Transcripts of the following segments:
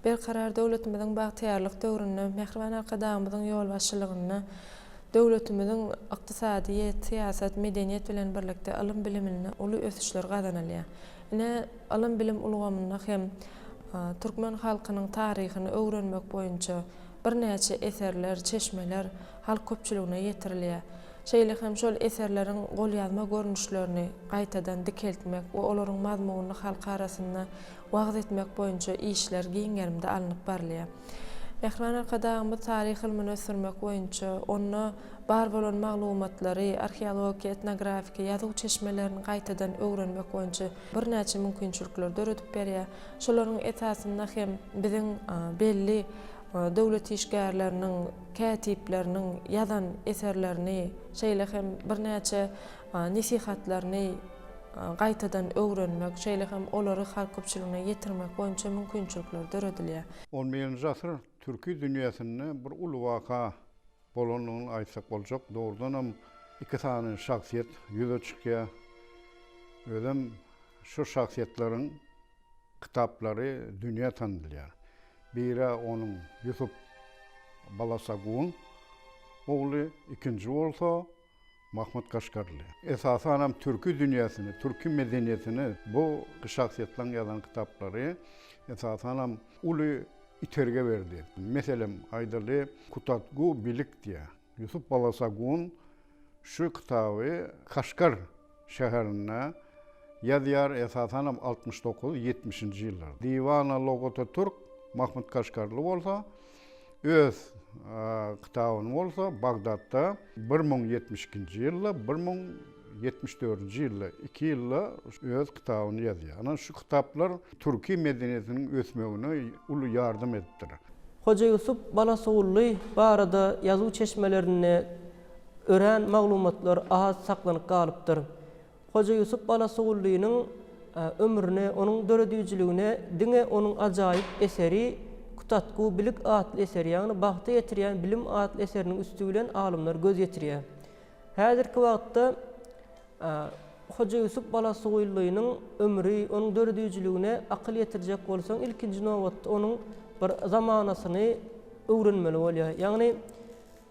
Berkarar döwletimiziň bagtyýarlyk döwründe mähriban Arkadagymyzyň ýolbaşçylygynda döwletimiziň ykdysadyýet, syýasat, medeniýet bilen birlikde ylym-biliminde uly ösüşler gazanylýar. Ine, ylym-bilim ulgamynda hem türkmen halkynyň taryhyny öwrenmek boýunça birnäçe eserler, çeşmeler halk köpçüligine ýetirilýär. Şeýle hem şol eserleriň golýazma görnüşlerini gaýtadan dikeltmek we olaryň mazmunyny halk arasynda wagyz etmek boýunça işler giň gerimde alnyp barylýar. Mähriban Arkadagymyz taryh ylmyny ösdürmek boýunça, onda bar bolan maglumatlary, arheologiki, etnografiki, ýazuw çeşmelerini gaýtadan öwrenmek boýunça birnäçe mümkinçilikleri döredip berýär. Şolaryň esasynda hem biziň belli döwlet işgärleriniň, kätipleriniň ýazan eserlerini, şeýle hem birnäçe nesihatlaryny gaýtadan öwrenmek, şeýle hem olary halk köpçüligine ýetirmek boýunça mümkinçilikler döredilýär. On birinji asyr türki dünýäsinde bir uly waka bolandygyny aýtsak boljak. Dogrudanam iki sany şahsyýet ýüze çykýar. Özem şu şahsyýetleriň kitaplary dünýä tanydylýar. Biri onuň Ýusup Balasagun ogly, ikinji bolsa Mahmyt Kaşgarly. Esasanam türki dünýäsini, türki medeniýetini bu şahsyýetleň ýazan kitaplary esasanam uly itergi berdi. Meselem, aýdaly, Kutatgu Bilik diýýär. Ýusup Balasagun şu kitaby Kaşgar şäherinde ýazýar, esasanam 69, ýetmişinji ýyllar. Diwana Logata Türk Mahmyt Kaşgarly bolsa öz kitabyny bolsa Bagdatda 1072-nji ýylda, 1074-nji ýylda, iki ýylda öz kitabyny ýazýar. Ana şu kitaplar türki medeniýetiniň ösmegine uly ýardam edipdir. Hoja Ýusup Balasugully barada ýazuw çeşmelerinde örän maglumatlar az saklanyp galypdyr. Hoja Ýusup Balasugullynyň ömrüne, onuň döredijiligine diňe onuň ajaýyp eseri Kutatgu bilik atly eseri, ýagny Bagta ýetirýän bilim atly eseriniň üsti bilen alymlar göz ýetirýär. Häzirki wagtda Hoja Ýusup Balasugullynyň ömri, onuň döredijiligine akyl ýetirjek bolsaň, ilkinji nobatda onuň bir zamanasyny öwrenmeli bolýar. Ýagny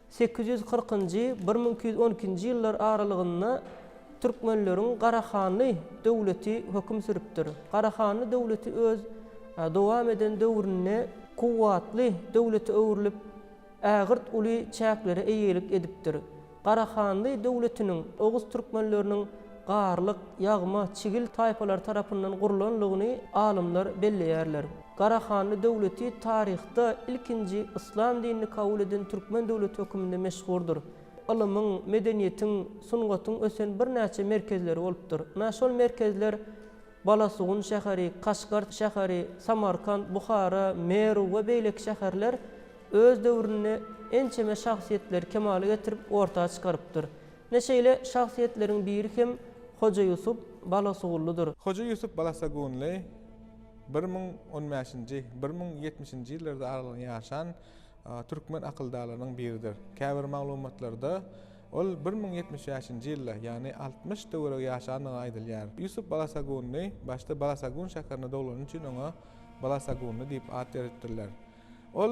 840-njy, 1212-nji ýyllar aralygynda türkmenleriň Garahanly döwleti höküm sürüpdir. Garahanly döwleti öz dowam eden döwründe kuwwatly döwlete öwrülip, ägirt uly çäklere eýelik edipdir. Garahanly döwletiniň oguz türkmenleriniň garlyk, ýagma, çigil taýpalary tarapyndan gurlanlygyny alymlar belleýärler. Garahanly döwleti taryhda ilkinji yslam dinini kabul eden türkmen döwleti höküminde meşhurdyr. Ylymyň, medeniýetiň, sungatyň ösen birnäçe merkezleri bolupdyr. Ynha şol merkezler Balasugun şäheri, Kaşgar şäheri, Samarkant, Buhara, Merw we beýleki şäherler öz döwründe ençeme şahsyýetleri kemala getirip orta çykarypdyr. Ine şeýle şahsyýetleriň biri hem Hoja Ýusup Balasugullydyr. Hoja Ýusup Balasagunly 1015-nji, 1070-nji ýyllarda aralygynda ýaşan türkmen akyldarlarynyň biridir. Käbir maglumatlarda ol 1075-nji ýylda, ýagny 60 töweregi ýaşandygy aýdylýar. Ýusup Balasagunly başda Balasagun şäherinde doglany üçin oňa Balasagunly diýip at beripdirler. Ol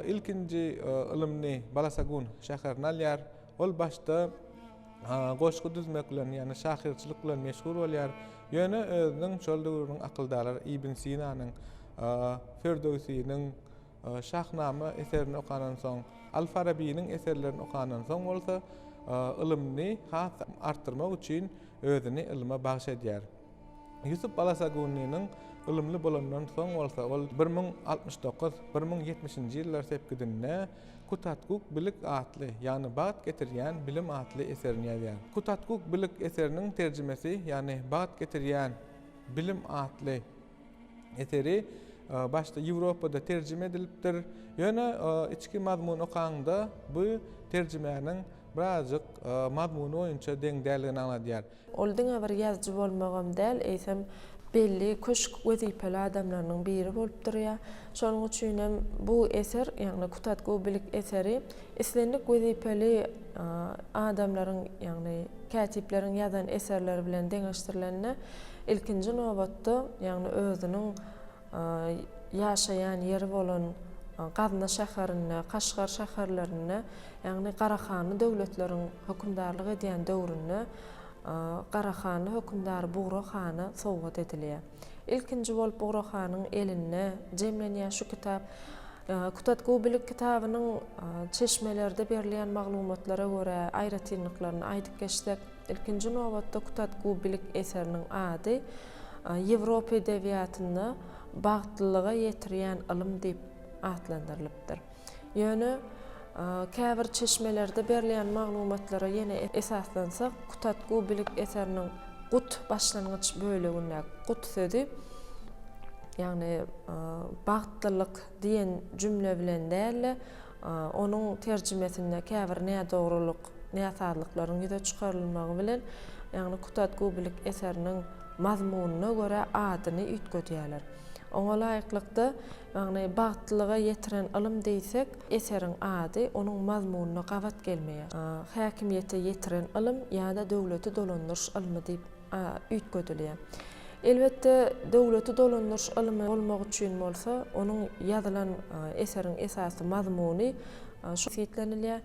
ilkinji ylymyny Balasagun şäherinde alýar. Ol başda goşgy düzmek bilen, ýagny şahyrçylyk bilen meşhur bolýar. Ýöne özüniň şol döwrüniň akyldarlary Ibn Sinanyň, Firdöwsiniň Şahnama eserini okandan soň, Al-Farabynyň eserlerini okandan soň bolsa ylymyny has artdyrmak üçin özüni ylyma bagyş edýär. Ýusup Balasagunlynyň ylymly bolandan soň bolsa ol 1069, 1070-nji ýyllar sepgidinde Kutatkuk bilik atly, ýagny Bagt getirýän bilim atly eserini ýazýar. Kutatkuk bilik eseriniň terjimesi, ýagny Bagt getirýän bilim atly eseri başda Ýewropada terjime edilipdir. Ýöne içki mazmuny okaňda bu terjimäniň birazjyk mazmuny boýunça deň däldigini aňladýar. Ol diňe bir ýazyjy bolmagam däl, eýsem, belli köşk wezipeli adamlarynyň biri bolup durýar. Şonuň üçin hem bu eser, ýagny Kutatgu Bilik eseri islendik wezipeli adamlaryň, ýagny kätipleriň ýazan eserleri bilen deňeşdirilende, ilkinji nobatda, ýagny özüniň. Ýaşaýan ýeri bolan Gazna şäherinde, Kaşgar şäherlerinde, ýagny Garahanly döwletleriň hökümdarlyk edýän döwründe Garahanly hökümdary Bugra hana sowgat edilýär. Ilkinji bolup Bugra hanyň elinde jemlenýär şu kitap. Kutatgu Bilik kitabynyň çeşmelerde berilýän maglumatlara görä aýratynlyklaryny aýdyp geçsek, ilkinji nobatda Kutatgu Bilik eseriniň ady Ýewropa edebiýatynda bagtlylyga ýetirýän ylym diýip atlandyrylypdyr. Ýöne käbir çeşmelerde berilýän maglumatlara ýene esaslansak, Kutatgu Bilik eseriniň Gut başlangyç bölegindäki gut sözi, ýagny bagtlylyk diýen jümle bilen däl-de, onuň terjimesinde käbir nädogrulyk, näsazlyklaryň ýüze çykarylmagy bilen, ýagny Kutatgu Bilik eseriniň mazmunyna görä adyny üýtgedýärler. Oňa laýyklykda, ýagny bagtlylyga ýetiren ylym diýsek, eseriň ady onuň mazmunyna gabat gelmeýär. Häkimiýete ýetiren ylym ýa-da döwleti dolandyryş ylmy diýip üýtgedilýär. Elbetde, döwleti dolandyryş ylmy bolmak üçin bolsa, onuň ýazylan eseriň esasy mazmuny şu kesgitlenilýär.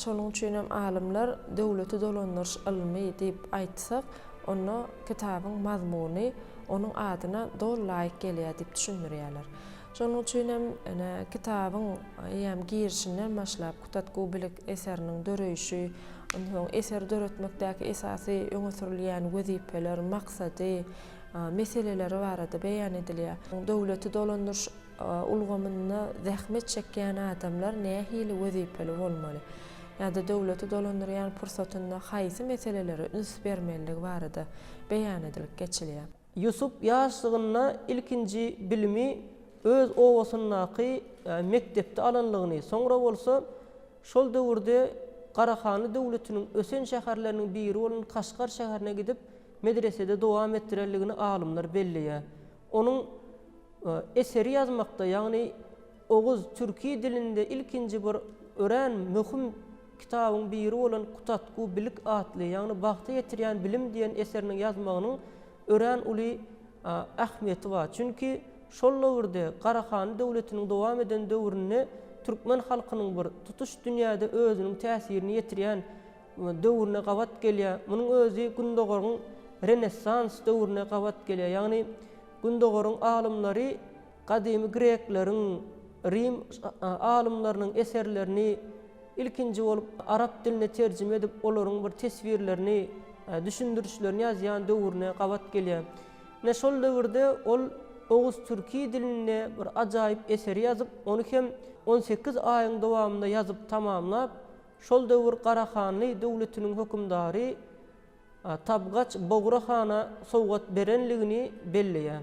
Şonuň üçin hem alymlar döwleti dolandyryş ylmy diýip aýtsak, onda kitabyň mazmuny onuň adyna doly laýyk gelýär diýip düşündirýärler. Şonuň üçin hem ine, kitabyň eýýäm girişinden başlap, Kutatgu Bilik eseriniň döreýşi, onsoň eseri döretmekdäki esasy öňe sürülýän wezipeler, maksady, meseleleri barada beýan edilýär. Döwleti dolandyryş ulgamynda zähmet çekýän adamlar nähili wezipeli bolmaly ýa-da döwleti dolandyrýan pursatynda haýsy meselelere üns bermelidigi barada beýan edilip geçilýär. Ýusup ýaşlygynda ilkinji bilimi öz obasyndaky mekdepde alanlygyny, soňra bolsa şol döwürde Garahanly döwletiniň ösen şäherleriniň biri bolan Kaşgar şäherine gidip, medresede dowam etdirenligini alymlar belleýär. Onuň eseri ýazmakda, ýagny oguz, türki dilinde ilkinji bir örän möhüm kitabyň biri bolan Kutatgu bilik atly, ýagny Bagta ýetirýän bilim diýen eseriniň ýazmagynyň örän uly ähmiýeti bar. Çünki şol döwürde, Garahanly döwletiniň dowam eden döwründe türkmen halkynyň bir tutuş dünýäde özüniň täsirini ýetirýän döwrüne gabat gelýär. Munuň özi Gündogaryň Renessans döwrüne gabat gelýär. Ýagny Gündogaryň alymlary gadymy grekleriň, rim alymlarynyň eserlerini ilkinji bolup arap diline terjime edip, olaryň bir teswirlerini, düşündirişlerini ýazýan döwrüne gabat gelýär. Ine şol döwürde ol oguz-türki dilinde bir ajaýyp eseri ýazyp, ony hem on sekiz aýyň dowamynda ýazyp tamamlap, Şol döwür Garahanly döwletiniň hökümdary Tabgaç Bogra hana sowgat berenligini belleýär.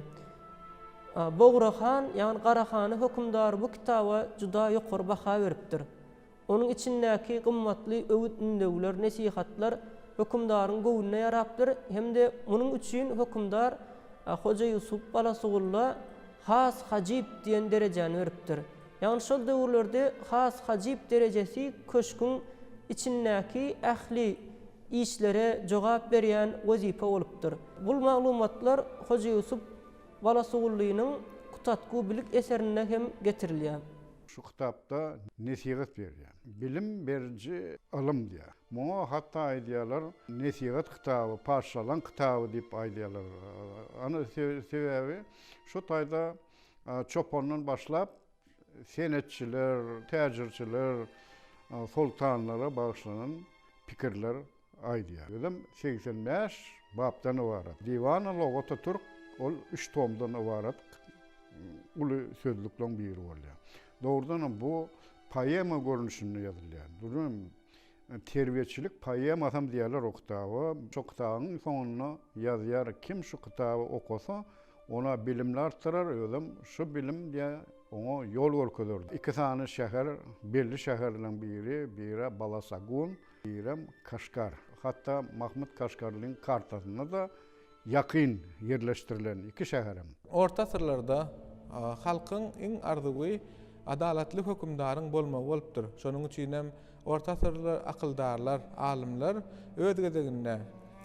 Bogra han, ýagny Garahany hökümdary bu kitaba juda ýokary baha beripdir. Onuň içindäki gymmatly öwüt-ündewler, nesihatlar hökümdaryň göwnüne ýarapdyr hem-de munuň üçin hökümdar Hoja Ýusup Balasugulla Has hajyp diýen derejäni beripdir. Ýagny şol döwürlerde has hajyp derejesi köşgüň içindäki ähli işlere jogap berýän wezipe bolupdyr. Bul maglumatlar Hoja Ýusup Balasugulynyň Kutatgu bilik eserinde hem getirilýär. Şu kitapda nesihat berýär. Bilim beriji ylym diýýär. Muňa hatda aýdýarlar, nesihat kitaby, patyşalaň kitaby diýip aýdýarlar. Ana sebäbi şu taýda çopandan başlap senetçiler, täjirçiler, soltanlara bagyşlanan pikirler aýdýar. Özem 85 bapdan ybarat. Diwany Logata Türk ol üç tomdan ybarat uly sözlükleriň biri bolýar. Dogrudanam bu poema görnüşinde ýazylýar. Dogrudanam terbiýeçilik poemasam diýerler o kitaba. Şo kitabyň soňunda ýazýar, kim şu kitaby okasa, ona bilimli artdyrar, özem şu bilim diýýär, oňa ýol görkezer. Iki sany şäher, belli şäherleriň biri, biri Balasagun, birem Kaşgar. Hatda Mahmyt Kaşgarlyň kartasynda-da ýakyn ýerleşdirilen iki şäherem. Orta asyrlarda halkyň iň arzuwy adalatly hökümdaryň bolmagy bolupdyr. Şonuň üçinem orta asyrly akyldarlar, alymlar öz gezeginde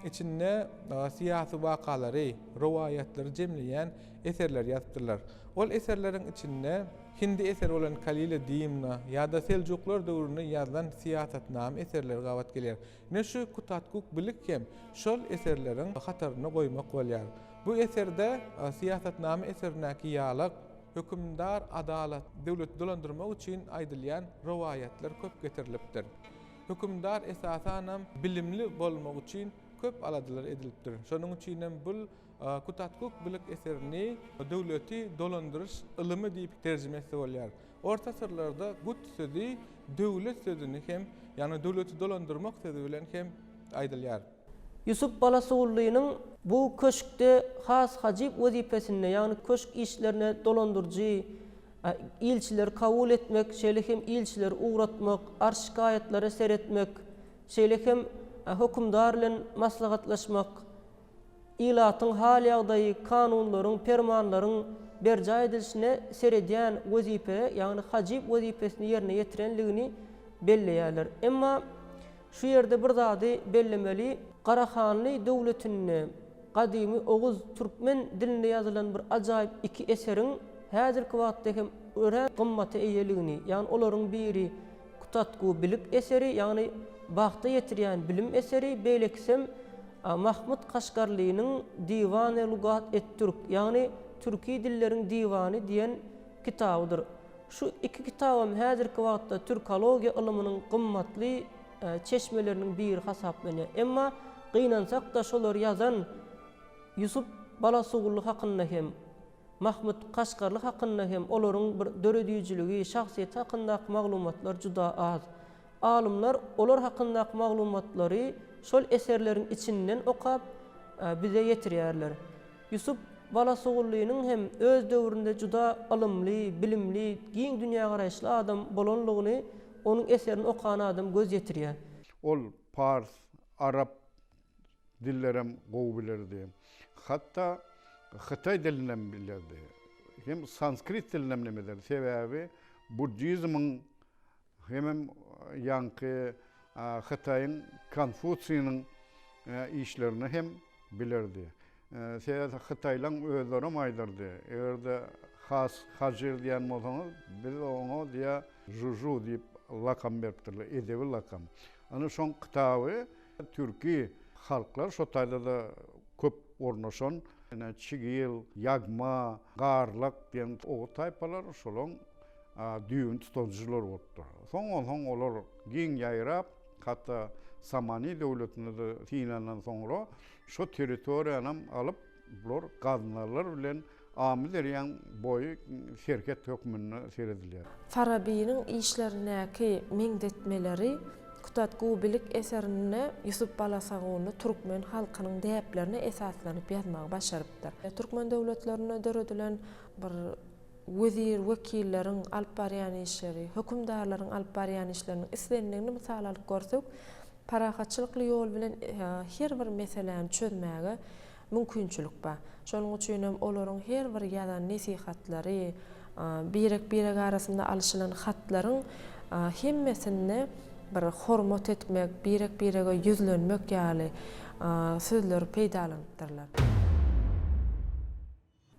içinde syýasy wakalary, rowaýatlary jemleýän. eserler ýazypdyrlar. Ol eserleriň içinde hindi eseri bolan Kalile Dimna ýa-da Seljuklar döwründe ýazylan Syýasatnama eserleri gabat gelýär. Ine şu Kutatkuk Bilik hem şol eserleriň hatarynda goýmak bolýar. Bu eserde Syýasatnama eserindäki ýalak, hökümdar adalat döwleti dolandyrmak üçin aýdylýan rowaýatlar köp getirilipdir. Hökümdar esasanam bilimli bolmak üçin köp aladalar edilipdir. Şonuň üçinem bul Kutatkuk Bilik eserini döwleti dolandyryş ylymy diýip terjime etse bolýar. Orta asyrlarda gut sözi döwlet sözüni hem, ýagny döwleti dolandyrmak sözi bilen hem aýdylýar. Ýusup Balasuwlynyň bu köşkde has hajyp wezipesinde, ýagny köşk işlerine dolandyryjy, ilçileri kabul etmek, şeýle hem ilçileri ugratmak, arz-şikaýatlara seretmek, şeýle hem hökümdar bilen maslahatlaşmak, ilatyň hal-ýagdaýy, kanunlaryň, permanlaryň berjaý edilişine seredýän wezipe, ýagny hajyp wezipesini ýerine ýetirenligini belleýärler. Emma şu ýerde bir zady bellemeli, Garahanly döwletinde gadymy oguz türkmen dilinde ýazylan bir ajaýyp iki eseriň häzirki wagtda hem örän gymmata eýeligini, ýagny olaryň biri Kutatgu bilik eseri, ýagny bagta ýetirýän bilim eseri, beýlekisem Mahmyt Kaşgarlynyň Diwany lugat et-türk, ýagny Türki dilleriň diwany diýen kitabydyr. Şu iki kitabam häzirki wagtda türkologiýa ylymynyň gymmatly çeşmeleriniň biri hasaplanýar. Emma gynansak-da şolary ýazan Ýusup Balasugully hakynda hem, Mahmyt Kaşgarly hakynda hem olaryň bir döredijiligi, şahsyýeti hakyndaky maglumatlar juda az. Alymlar olar hakyndaky maglumatlary şol eserleriň içinden okap, bize ýetirýärler. Ýusup Balasugullynyň hem öz döwründe juda ylymly, bilimli, giň dünýägaraýyşly adam bolanlygyny onuň eserini okan adam göz ýetirýär. Ol pars, arap dillerem gowy bilerdi. Hatda hytaý dilinem bilerdi. Hem sanskrit dilinem neme ederdi. Sebäbi buddizmiň hemem ýaňky Hytaýyň Konfutsiniň işlerini hem bilerdi. Sebäbi hytaýlaň özlerem aýdardy, eger-de Has Hajyr diýen bolsaňyz, biz oňa diýä Žužu diýip lakam beripdirler, edebi lakam. Ana şoň kitaby Türki halklar şo taýda-da köp ornaşan, ine, çigil, ýagma, garlyk diýen oguz taýpalary şolaň düýbüni tutujylary bolupdyr. Soň onsoň olar giň ýaýrap, hatda Samany döwletine-de synandan soňra şo territoriýanam alyp, bular gaznalar bilen Amyderýaň boýy serhet hökmünde seredilýär. Farabynyň işlerindäki meňzetmeleri Kutatgu Bilik eserinde Ýusup Balasagunly türkmen halkynyň däplerine esaslanyp ýazmagy başarypdyr. Türkmen döwletlerinde döredilen bir wezir-wekilleriň alyp barýan işleri, hökümdarlaryň alyp barýan işleriniň islendigini mysal alyp görsek, parahatçylykly ýol bilen her bir meseläni çözmäge mümkinçilik bar. Şonuň üçin hem olaryň her bir ýazan nesihatlary, birek-birek arasynda alyşylan hatlaryň hemmesinde bir hormat etmek, birek-birege ýüzlenmek ýaly sözleri peýdalanypdyrlar.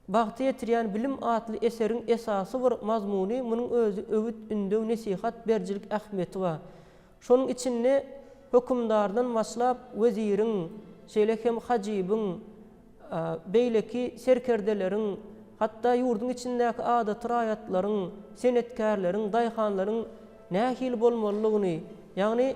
Bagta ýetirýän bilim atly eseriň esasy bir mazmuny munuň özi öwüt-ündew nesihat berijilik ähmiýeti bar. Şonuň içinde hökümdardan başlap weziriň, şeýle hem hajybyň, beýleki serkerdeleriň, hatda ýurduň içindäki adaty raýatlaryň, senetkärleriň, daýhanlaryň nähili bolmalydygyny, ýagny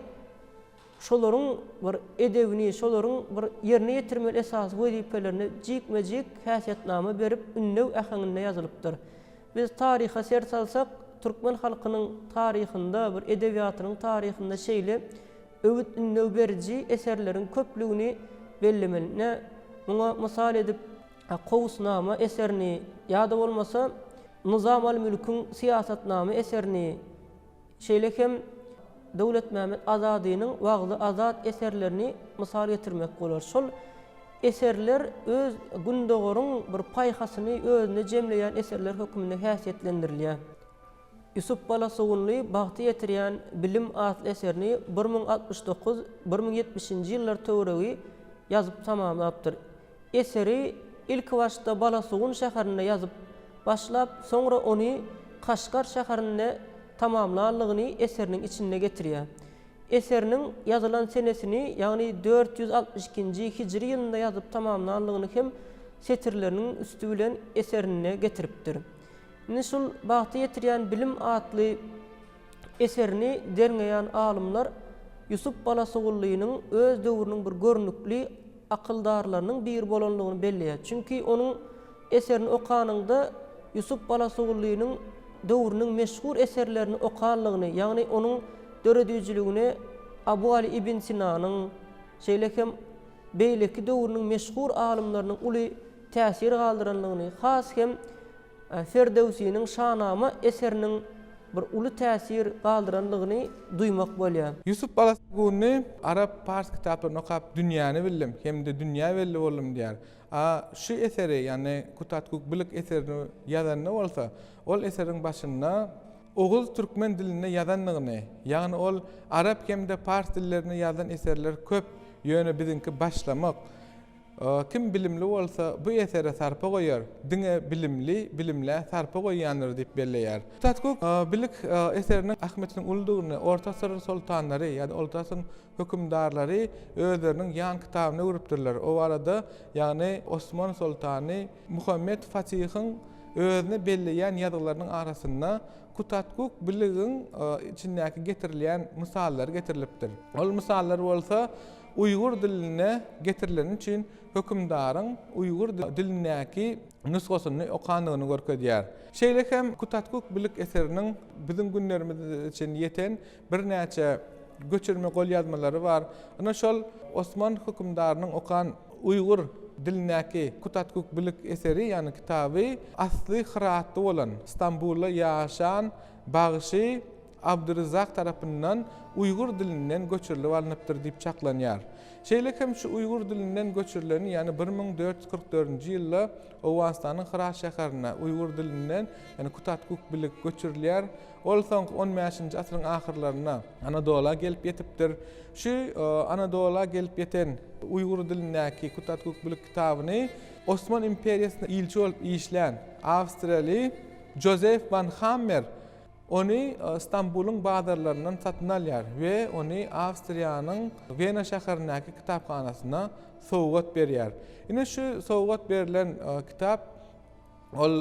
şolaryň bir edebini, şolaryň bir ýerine ýetirmeli esasy wezipelerini jikme-jik häsiýetnama berip, ündew äheňinde ýazylypdyr. Biz taryha ser salsak, türkmen halkynyň taryhynda, bir edebiýatynyň taryhynda şeýle öwüt-ündew beriji eserleriň köplügini bellemeli. Ine, muňa mysal edip, Kowusnama eserini ýa-da bolmasa Nyzam al-Mülküň Syýasatnama eserini, Şeýle hem Döwletmämmet Azadynyň Wagzy-Azat eserlerini mysal getirmek bolar. Şol eserler öz Gündogaryň bir paýhasyny özünde jemleýän eserler hökmünde häsiýetlendirilýär. Ýusup Balasugunly Bagty ýetirýän bilim atly eserini 1069, 1070-nji ýyllar töweregi ýazyp tamamlapdyr. Eseri. ilkibaşda Balasugun şäherinde ýazyp başlap, soňra ony Kaşgar şäherinde tamamlanlygyny eseriniň içinde getirýär. Eseriniň ýazylan senesini, ýagny 462-nji hijri ýylynda ýazyp tamamlanlygyny hem setirleriniň üsti bilen eserinde getiripdir. Indi şul Bagta ýetirýän bilim atly eserini derňeýän alymlar Ýusup Balasugulynyň öz döwrüniň bir görnükli akyldarlarynyň biri bolanlygyny belleýär. Çünki onuň eserini okanyňda Ýusup Balasugulynyň döwrüniň meşhur eserlerini okanlygyny, ýagny onuň döredijiligine Abu Aly ibn Sinanyň, şeýle hem beýleki döwrüniň meşhur alymlarynyň uly täsir galdyranlygyny, has hem Ferdöwsiniň Şanama eseriniň bir uly täsir galdyranlygyny duýmak bolýar. Ýusup Balasagunly arap-pars kitaplaryny okap dünýäni bildim hem-de dünýä belli boldum diýýär. A şu eseri, ýagny Kutatkuk Bilik eserini ýazanda bolsa, ol eseriň başynda oguz türkmen dilinde ýazandygyny, ýagny ol arap hem-de pars dillerinde ýazylan eserler köp, ýöne biziňki başlamak, Kim bilimli bolsa, bu esere sarpa goýar, diňe bilimli bilimlä sarpa goýýandyr diýip belleýär. Tatkuk bilik eseriniň ähmiýetiniň uludygyny orta asyr soltanlary ýa-da orta asyryň hökümdarlary özleriniň ýan kitabyna öwrüpdirler. O barada, ýagny Osman soltany Muhammet Fatihiň özüne belleýän ýazgylarynyň arasynda Kutatkuk biligiň içindäki getirilýän mysallar getirilipdir. Ol mysallar bolsa Uýgur dilinde getirileni üçin hökümdaryň uýgur dilindäki nusgasyny okandygyny görkezýär. Şeýle hem Kutatkuk bilik eseriniň biziň günlerimize çenli ýeten birnäçe göçürme golýazmalary bar. Ine şol Osman hökümdarynyň okan uýgur dilindäki Kutatkuk bilik eseri, ýagny kitaby asly hyratly bolan, Stambulda ýaşan bagşy Abdurezzak tarapyndan uýgur dilinden göçürilip alnypdyr diýip çaklanýar. Şeýle hem şu uýgur dilinden göçürileni, ýagny 1444-nji ýylda Owganystanyň Hyrat şäherinde uýgur dilinden, ýagny Kutatkuk bilik göçürilýär. Ol soňky on bäşinji asyryň ahyrlarynda Anadola gelip ýetipdir. Şu Anadola gelip ýeten uýgur dilindäki Kutatkuk bilik kitabyny Osman imperiýasynda ilçi bolup işlän awstriýaly Jozef wan Hammer Ony Stambulyň bazarlaryndan satyn alýar we ony Awstriýanyň Wena şäherindäki kitaphanasyna sowgat berýär. Ine şu sowgat berlen kitap ol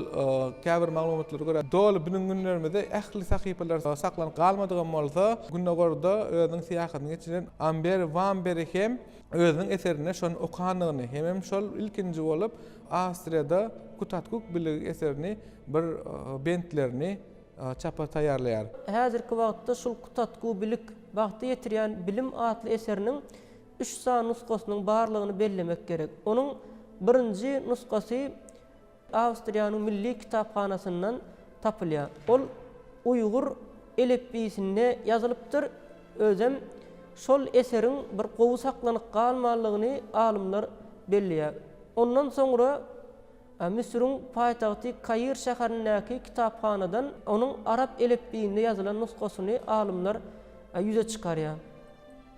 käbir maglumatlara görä doly biziň günlerimizde ähli sahypalar saklanyp galmadygam bolsa, Gündogarda özüniň syýahatyny geçiren Amber Wamberi hem özüniň eserinde şony okandygyny hemem şol ilkinji bolup Awstriýada Kutatkuk biligi eserini bir bentlerini çapa taýýarlaýar. Häzirki wagtda şul Kutatgu bilik, bagta ýetirýän bilim atly eseriniň üç sany nusgasynyň barlygyny bellemek gerek. Onuň birinji nusgasy Awstriýanyň Milli kitaphanasyndan tapylýar. Ol uýgur elipbiýsinde ýazylypdyr, özem şol eseriň bir gowy saklanyp galmanlygyny alymlar belleýär. Ondan soňra Müsüriň paýtagty Kair şäherindäki kitaphanadan onuň arap elipbiýinde ýazylan nusgasyny alymlar ýüze çykarýar.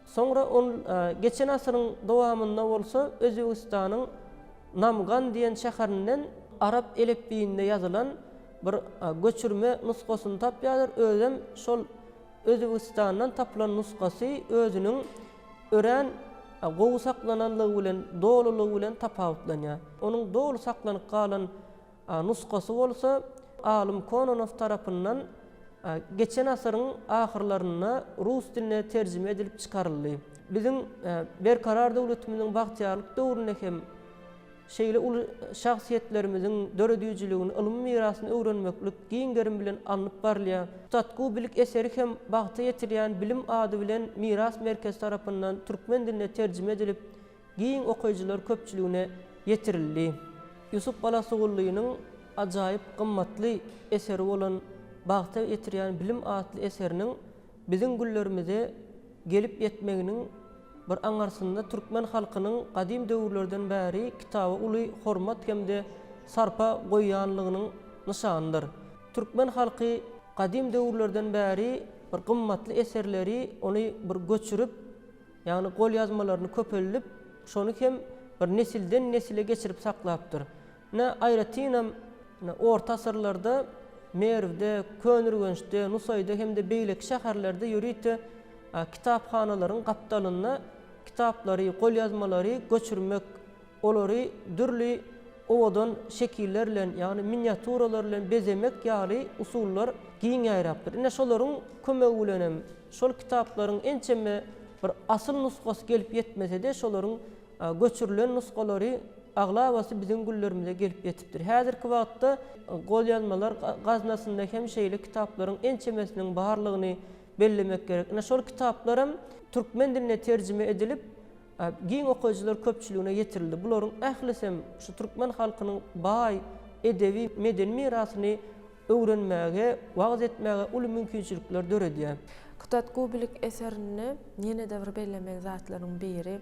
Soňra ol geçen asyryň dowamynda bolsa Özbegistanyň Namgan diýen şäherinden arap elipbiýinde ýazylan bir göçürme nusgasyny tapýarlar, özem şol Özbegistandan tapylan nusgasy özüniň örän gowy saklananlygy bilen, dolulygy bilen tapawutlanýar. Onuň doly saklanyp galan nusgasy bolsa alym Kononow tarapyndan geçen asyryň ahyrlarynda rus diline terjime edilip çykaryldy. Biziň Berkarar döwletimiziň bagtyýarlyk döwründe hem Şeýle uly şahsyýetlerimiziň döredijiligini, ylmy mirasyny öwrenmeklik giň gerim bilen alnyp barylýar. Kutadgu bilik eseri hem Bagta ýetirýän bilim ady bilen Miras merkezi tarapyndan türkmen diline terjime edilip, giň okaýjylar köpçüligine ýetirildi. Ýusup Balasugulynyň ajaýyp gymmatly eseri bolan Bagta ýetirýän bilim atly eseriniň biziň günlerimize gelip ýetmeginiň bir aňarsynda türkmen halkynyň gadym döwürlerden bäri kitaba uly hormat hem-de sarpa goýýanlygynyň nyşanydyr. Türkmen halky gadym döwürlerden bäri bir gymmatly eserleri ony bir göçürip, ýagny golýazmalaryny köpeldip, şony hem bir nesilden-nesile geçirip saklapdyr. Ine, aýratynam, ine, orta asyrlarda Merwde, Köneürgençde, Nusaýda hem-de beýleki şäherlerde ýörite kitaphanalaryň gapdalynda kitaplary, golýazmalary göçürmek, olary dürli owadan şekiller bilen, ýagny miniatýuralar bilen bezemek ýaly usullar giň ýaýrapdyr. Ine, şolaryň kömegi bilen hem şol kitaplaryň ençeme bir asyl nusgasy gelip ýetmese-de, şolaryň göçürilen nusgalary aglabasy biziň günlerimize gelip ýetipdir. Häzirki wagtda golýazmalar gaznasynda hem şeýle kitaplaryň ençemesiniň barlygyny bellemek gerek. Ine, şol kitaplaram türkmen diline terjime edilip, giň okaýjylar köpçüligine ýetirildi. Bularyň ählisem şu türkmen halkynyň baý edebi, medeni mirasyny öwrenmäge, wagyz etmäge uly mümkinçilikler döredýär. Kutat Gubilik eserinde ýene-de bir bellemeli zatlaryň biri,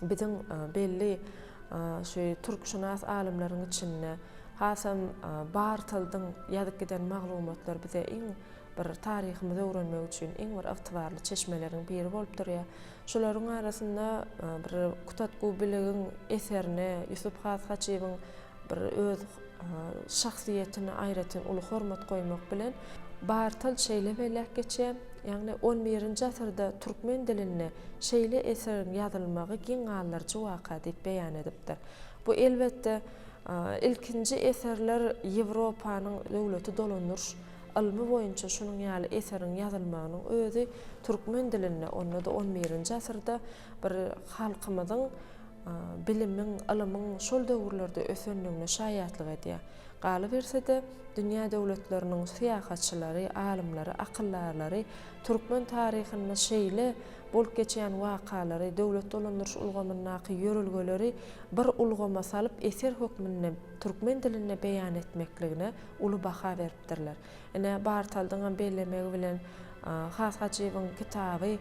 biziň belli şu türkşynas alymlaryň içinde hasam Bartoldyň ýazyp giden maglumatlary bize iň bir taryhymyzy öwrenmek üçin iň bir ygtybarly çeşmeleriň biri bolup durýar. Şolaryň arasynda bir Kutat Gubiligiň eserine Ýusup Has Haçybyň bir öz şahsyýetine aýratyn uly hormat goýmak bilen, Bartal şeýle belläp geçýär, ýagny on birinji asyrda türkmen dilinde şeýle eseriň ýazylmagy geň galdyryjy waka diýip beýan edipdir. Bu elbetde, ilkinji eserler Ýewropanyň döwleti dolandyryş ylmy boýunça şunuň ýaly eseriň ýazylmagynyň özi türkmen dilinde, onda-da on birinji asyrda bir halkymyzyň bilimiň, ylymyň şol döwürlerde ösendigine şaýatlyk edýär. Galyberse-de, dünýä döwletleriniň syýahatçylary, alymlary, akyldarlary türkmen taryhynda şeýle bolup geçýän wakalary, döwlet dolandyryş ulgamyndaky ýörelgeleri bir ulgama salyp eser hökmünde türkmen dilinde beýan etmekligine uly baha beripdirler. Ine, Bartaldyňam bellemegi bilen, Has Hajybyň kitaby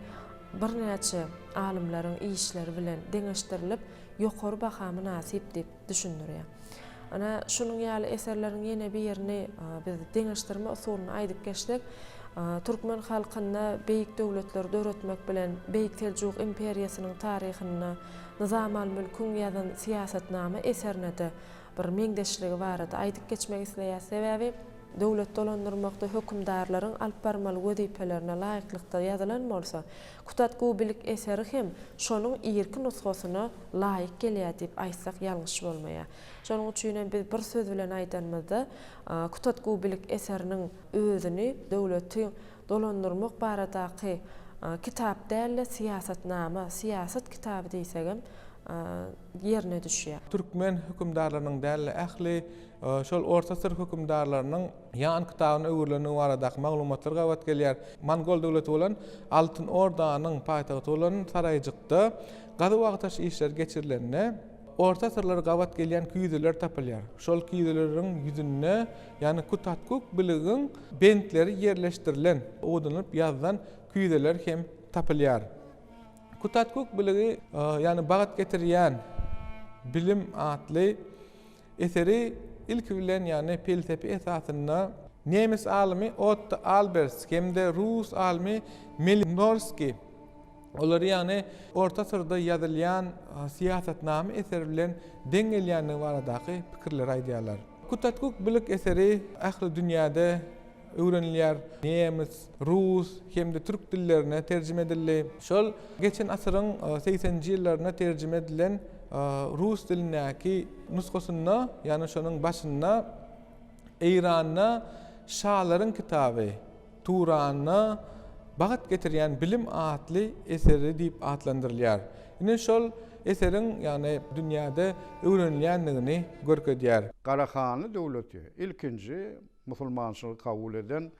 birnäçe alymlaryň işleri bilen deňeşdirilip, ýokary baha mynasyp diýip düşündirýär. Ine, şunuň ýaly eserleriň ýene birini biz deňeşdirme usulynda aýdyp geçsek, türkmen halkynda beýik döwletleri döretmek bilen Beýik Seljuk imperiýasynyň taryhynda Nyzam al-Mülküň ýazan Syýasatnama eserine-de bir meňzeşligi barada aýdyp geçmek isleýäris. Sebäbi döwlet dolandyrmakda hökümdarlaryň alyp barmaly wezipelerine laýyklykda ýazylan bolsa, Kutatgu Bilik eseri hem şonuň irki nusgasyna laýyk gelýär diýip aýtsak ýalňyş bolmaýar. Şonuň üçin hem biz bir söz bilen aýdanymyzda, Kutatgu Bilik eseriniň özüni döwleti dolandyrmak baradaky kitap däl-de, syýasatnama, syýasat kitaby diýsegem ýerine düşýär. Türkmen hökümdarlarynyň däl-de, ähli şol orta asyr hökümdarlarynyň ýan kitabyna öwrülendigi baradaky maglumatlar gabat gelýär. Mongol döwleti bolan Altyn Ordanyň paýtagty bolan Saraýjykda gazuw-agtaryş işleri geçirilende, orta asyrlara gabat gelýän küýzeler tapylýar. Şol küýzeleriň ýüzünde, ýagny Kutatkuk biligiň bentleri ýerleşdirilen, owadalanyp ýazylan küýzeler hem tapylýar. Kutatkuk biligi, ýagny bagt getirýän bilim atly eseri ilki bilen, ýagny pelsepe esasynda nemes alymy Otto Albers hem-de rus alymy Melinorskiý olary ýagny orta asyrda ýazylýan syýasatnama eseri bilen deň gelýändigi baradaky pikirleri aýdýarlar. Kutatkuk bilik eseri ähli dünýäde öwrenilýär. Nemes, rus hem-de türk dillerine terjime edildi. Şol geçen asyryň segseninji ýyllarynda terjime edilen rus dilindäki nusgasynda, ýagny şonuň başynda Eýranda Şalaryň kitaby, Turanda Bagt getirýän bilim atly eseri diýip atlandyrylýar. Ine şol eseriň, ýagny dünýäde öwrenilýändigini görkezýär. Garahanly döwleti ilkinji musulmançylygy kabul eden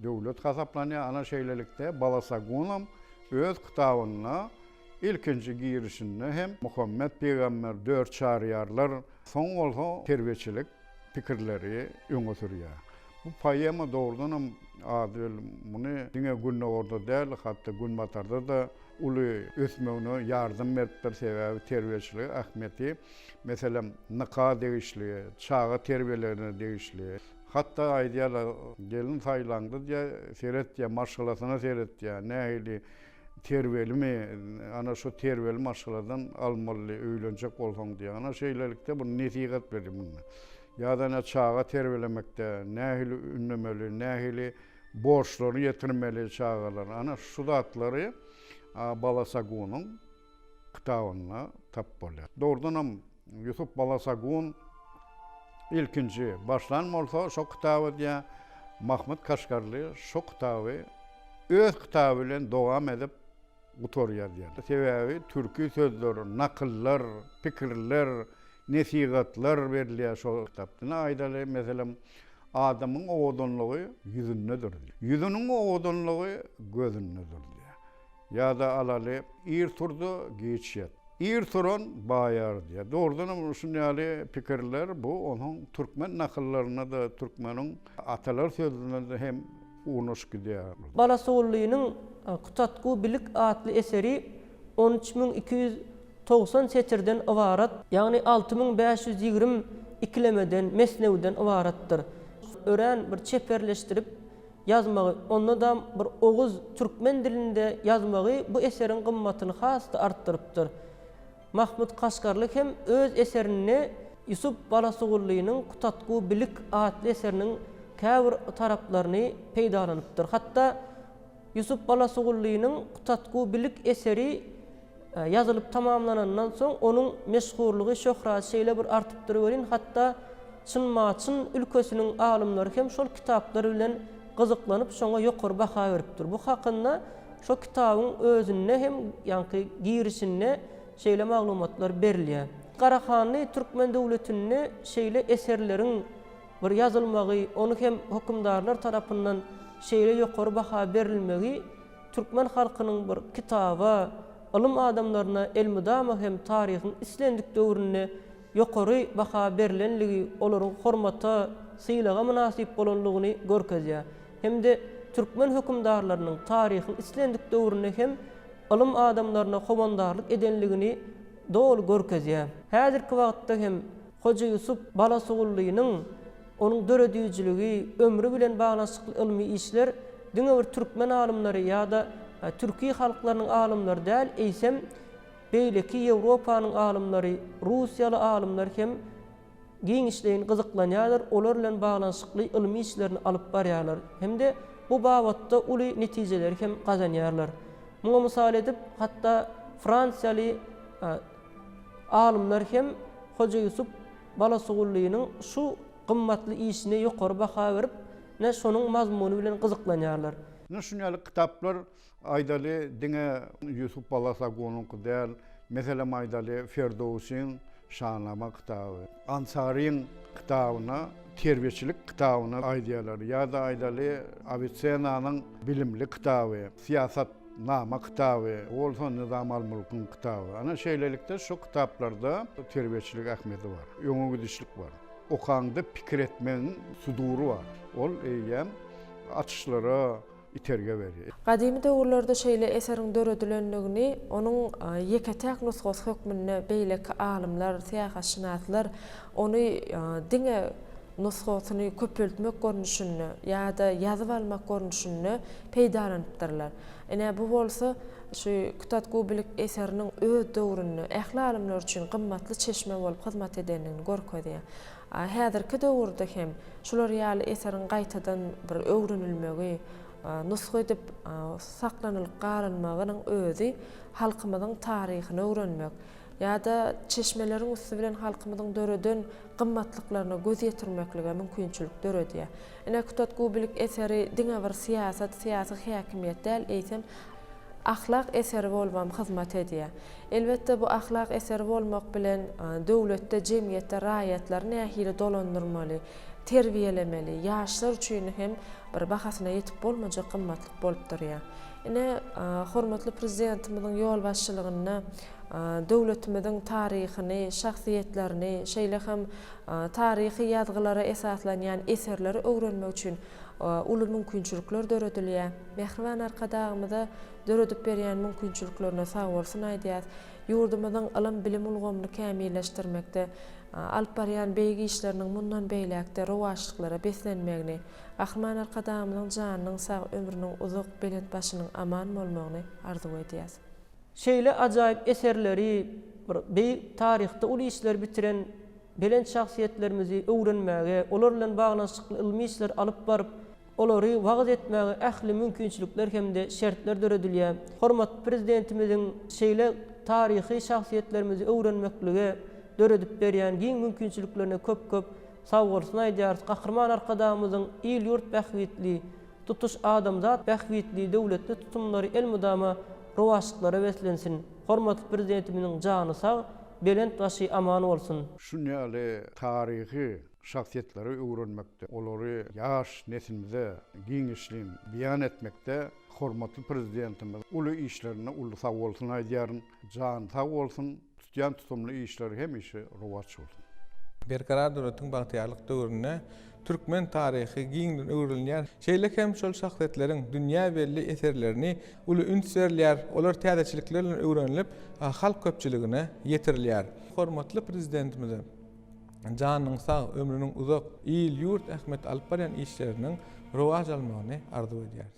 döwlet hasaplanýar. Ana şeýlelikde Balasagunam öz kitabynda ilkinji girişinde hem Muhammet pygamber, dört çaryýarlar, soň bolsa terbiýeçilik pikirleri öňe sürýär. Bu poema dogrudanam ady belli, muny diňe Gündogarda däl, hatda Günbatarda-da uly ösmegine ýardam beripdir, sebäbi terbiýeçilige ähmiýeti Meselem, nika degişli, çaga terbiýelerine degişli. Hatda aýdýarlar, gelin saýlaňda diýýär, seret diýýär, maşgalasyna seret diýýär, nähili. Terbiýelimi, ana şo terbiýeli maşgaladan almaly öýlenjek bolsaň diýýär. Ana şeýlelikde bu nesihat berýär munda. Ýa-da ine çaga terbiýelemekde nähili ündemeli, nähili borçlaryny ýetirmeli çagalara. Ana şu zatlary Balasagunyň kitabynda tapyp bolýar. Dogrudanam Ýusup Balasagun ilkinji başlan bolsa şo kitaby diýýär, Mahmyt Kaşgarly şo kitaby öz kitaby bilen dowam edip gutarýar diýýär. Sebäbi türki sözler, nakyllar, pikirler, nesihatlar berilýär şo kitapda. Ine aýdaly, meselem, adamyň owadanlygy ýüzündedir diýýär. Ýüzüniň owadanlygy gözündedir diýýär. Ýa-da alaly, ir tur-da, giç ýat. Ir turan baýar diýýär. Dogrudanam şuny ýaly pikirler bu onuň türkmen nakyllarynda-da, türkmeniň atalar sözünde-de hem unaşyp gidýär. Balasugulynyň Kutatgu bilik atly eseri 13290 setirden ybarat, ýagny 6520 ikilemeden, mesnewiden ybaratdyr. Örän bir çeperleşdirip ýazmagy, onda-dam bir oguz, türkmen dilinde ýazmagy bu eseriň gymmatyny has-da artdyrypdyr. Mahmut Kaşgarly hem öz eserinde Ýusup Balasugulynyň Kutatgu bilik atly eseriniň käbir taraplaryny peýdalanypdyr. Hatda Ýusup Balasugulynyň Kutatgu bilik eseri Ýazylyp tamamlanandan soň onuň meşhurlygy, şöhraty şeýle bir artypdyr welin, hatda Çyn-Maçyn ülkesiniň alymlary hem şol kitaplar bilen gyzyklanyp, şoňa ýokary baha beripdir. Bu hakynda şo kitabyň özünde hem, ýaňky girişinde şeýle maglumatlar berilýär. Garahanly türkmen döwletinde şeýle eserleriň bir ýazylmagy, ony hem hökümdarlar tarapyndan şeýle ýokary baha berilmegi Türkmen halkynyň bir kitaba, ylym adamlaryna elmydama hem taryhyň islendik döwründe ýokary baha berlenligi, olaryň hormata, sylaga mynasyp bolanlygyny görkezýär. Hem-de türkmen hökümdarlarynyň taryhyň islendik döwründe hem ylym adamlaryna howandarlyk edenligini doly görkezýär. Häzirki wagtda hem Hoja Ýusup Balasugulynyň Onuň döredijiligi, ömri bilen baglanyşykly ylmy işler diňe bir türkmen alymlary ýa-da türki halklarynyň alymlary däl, eýsem, beýleki Ýewropanyň alymlary, russiýaly alymlar hem giňişleýin gyzyklanýarlar, olar bilen baglanyşykly ylmy işlerini alyp barýarlar hem-de bu babatda uly netijeleri hem gazanýarlar. Muňa mysal edip, hatda fransiýaly alymlar hem Hoja Ýusup Balasugulynyň şu gymmatly işine ýokary baha berip, ne şonuň mazmuny bilen gyzyklanýarlar. Ine şuny ýaly kitaplar aýdaly diňe Ýusup Balasagunyňky däl, meselem aýdaly Ferdowsiň Şanama kitaby, Ansaryň kitabyna terbiýeçilik kitabyna aýdýarlar ýa-da aýdaly Awisenanyň bilimli kitaby, syýasat Nama kitaby, bu bolsa Nyzam al-Mulkyň kitaby. Ana şeýlelikde şu kitaplarda terbiýeçilik ähmiýeti bar, öňe gidişlik bar. Okaňda pikir etmegiň sudury bar. Ol eýýäm açyşlara itergi berýär. Gadymy döwürlerde şeýle eseriň döredilendigini onuň ýeke-täk nusgasy hökmünde beýleki alymlar, syýahatşynaslar ony diňe nusgasyny köpeltmek görnüşinde ýa-da ýazyp almak görnüşinde peýdalanypdyrlar. Ine, bu bolsa şu Kutatgu Bilik eseriniň öz döwründe ähli alymlar üçin gymmatly çeşme bolup hyzmat edendigini görkezýär. Häzirki döwürde hem şular ýaly eseriň gaýtadan bir öwrenilmegi, nusga edip saklanylyp galynmagynyň özi halkymyzyň taryhyny öwrenmek, ýa-da çeşmeleriň üsti bilen halkymyzyň döreden gymmatlyklaryna göz ýetirmeklige mümkinçilik döredýär. Ine, Kutat Gubilik eseri diňe bir syýasat, syýasy häkimiýet däl, eýsem, ahlak eseri bolubam hyzmat edýär. Elbetde, bu ahlak eseri bolmak bilen, döwletde, jemgyýetde raýatlary nähili dolandyrmaly, terbiýelemeli, ýaşlar üçin hem bir bahasyna ýetip bolmajak gymmatlyk bolup durýar. Ine, hormatly Prezidentimiziň ýolbaşçylygynda döwletimiziň taryhyny, şahsyýetlerini, şeýle hem taryhy ýazgylara esaslanýan eserleri öwrenmek üçin. uly mümkinçilikler döredilýär. Mähriban Arkadagymyza döredip berýän mümkinçiliklerine sagbolsun aýdýas. Ýurdumyzyň ylym-bilim ulgamyny kämilleşdirmekde alyp barýan beýik işleriniň mundan beýläk-de rowaçlyklara beslenmegini, Gahryman Arkadagymyzyň janynyň sag, ömrüniň uzak, belent başynyň aman bolmagyny arzuw edýäs. Şeýle ajaýyp eserleri, bir beýik taryhda uly işleri bitiren belent şahsyýetlerimizi öwrenmäge, olar bilen baglanyşykly ylmy işler alyp baryp, olary wagyz etmäge ähli mümkinçilikler hem-de şertler döredilýär. Hormatly Prezidentimiziň şeýle taryhy şahsyýetlerimizi öwrenmeklige döredip berýän giň mümkinçiliklerine köp-köp sagbolsun aýdýarys. Gahryman Arkadagymyzyň il-ýurt bähbitli, tutuş adamzat bähbitli döwletli tutumlary elmydama rowaçlyklara beslensin! Hormatly Prezidentimiziň jany sag, belent başy aman bolsun! Şuny ýaly taryhy şahsyýetleri öwrenmekde, olary ýaş neslimize giňişleýin beýan etmekde hormatly Prezidentimiz uly işlerine uly sagbolsun aýdýaryn. Jany sag bolsun, tutýan tutumly işleri hemişe rowaç bolsun. Berkarar döwletiň bagtyýarlyk döwründe türkmen taryhy giňden öwrenilýär. Şeýle hem şol şahsyýetleriň dünýä belli eserlerini uly üns berilýär, olar täzeçilikler bilen öwrenilip, halk köpçüligine ýetirilýär. Hormatly Prezidentimize janynyň sag, ömrüniň uzak, il-ýurt ähmiýetli alyp barýan işleriniň rowaç almagyny arzuw edýäris.